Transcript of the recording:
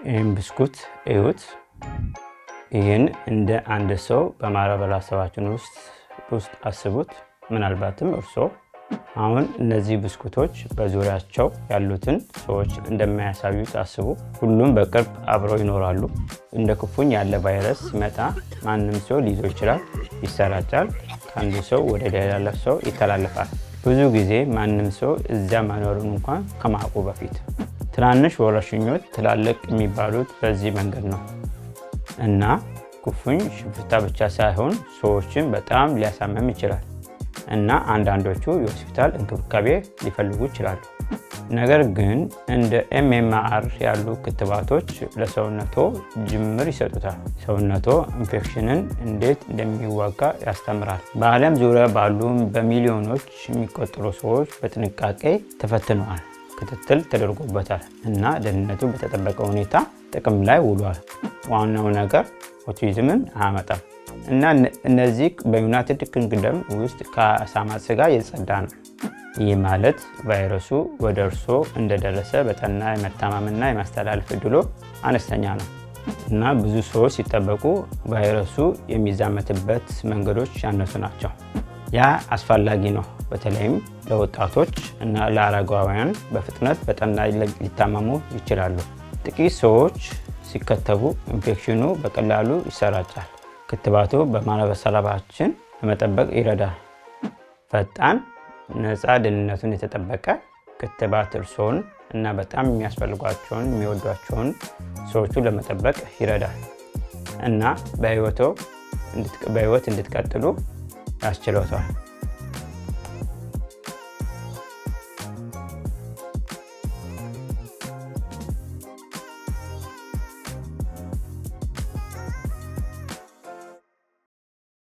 ይህም ብስኩት እዩት። ይህን እንደ አንድ ሰው በማህበረሰባችን ውስጥ አስቡት። ምናልባትም እርስዎ። አሁን እነዚህ ብስኩቶች በዙሪያቸው ያሉትን ሰዎች እንደሚያሳዩት አስቡ። ሁሉም በቅርብ አብረው ይኖራሉ። እንደ ኩፍኝ ያለ ቫይረስ ሲመጣ ማንም ሰው ሊይዘው ይችላል፣ ይሰራጫል፣ ከአንዱ ሰው ወደ ሌላ ሰው ይተላለፋል። ብዙ ጊዜ ማንም ሰው እዚያ መኖሩን እንኳን ከማወቁ በፊት። ትናንሽ ወረርሽኞች ትላልቅ የሚባሉት በዚህ መንገድ ነው። እና ኩፍኝ ሽፍታ ብቻ ሳይሆን ሰዎችን በጣም ሊያሳምም ይችላል እና አንዳንዶቹ የሆስፒታል እንክብካቤ ሊፈልጉ ይችላሉ። ነገር ግን እንደ MMR ያሉ ክትባቶች ለሰውነቶ ጅምር ይሰጡታል። ሰውነቶ ኢንፌክሽንን እንዴት እንደሚዋጋ ያስተምራል። በዓለም ዙሪያ ባሉ በሚሊዮኖች የሚቆጠሩ ሰዎች በጥንቃቄ ተፈትነዋል፣ ክትትል ተደርጎበታል እና ደህንነቱ በተጠበቀ ሁኔታ ጥቅም ላይ ውሏል። ዋናው ነገር ኦቲዝምን አያመጣም እና እነዚህ በዩናይትድ ኪንግደም ውስጥ ከአሳማ ስጋ የጸዳ ነው። ይህ ማለት ቫይረሱ ወደ እርሶ እንደደረሰ በጠና የመታመምና የማስተላለፍ እድሎ አነስተኛ ነው እና ብዙ ሰዎች ሲጠበቁ ቫይረሱ የሚዛመትበት መንገዶች ያነሱ ናቸው። ያ አስፈላጊ ነው፣ በተለይም ለወጣቶች እና ለአረጋውያን በፍጥነት በጠና ሊታመሙ ይችላሉ። ጥቂት ሰዎች ሲከተቡ ኢንፌክሽኑ በቀላሉ ይሰራጫል። ክትባቱ በማህበረሰባችን ለመጠበቅ ይረዳል። ፈጣን፣ ነፃ፣ ደህንነቱን የተጠበቀ ክትባት እርስዎን እና በጣም የሚያስፈልጓቸውን የሚወዷቸውን ሰዎቹን ለመጠበቅ ይረዳል እና በህይወት እንድትቀጥሉ ያስችሎታል።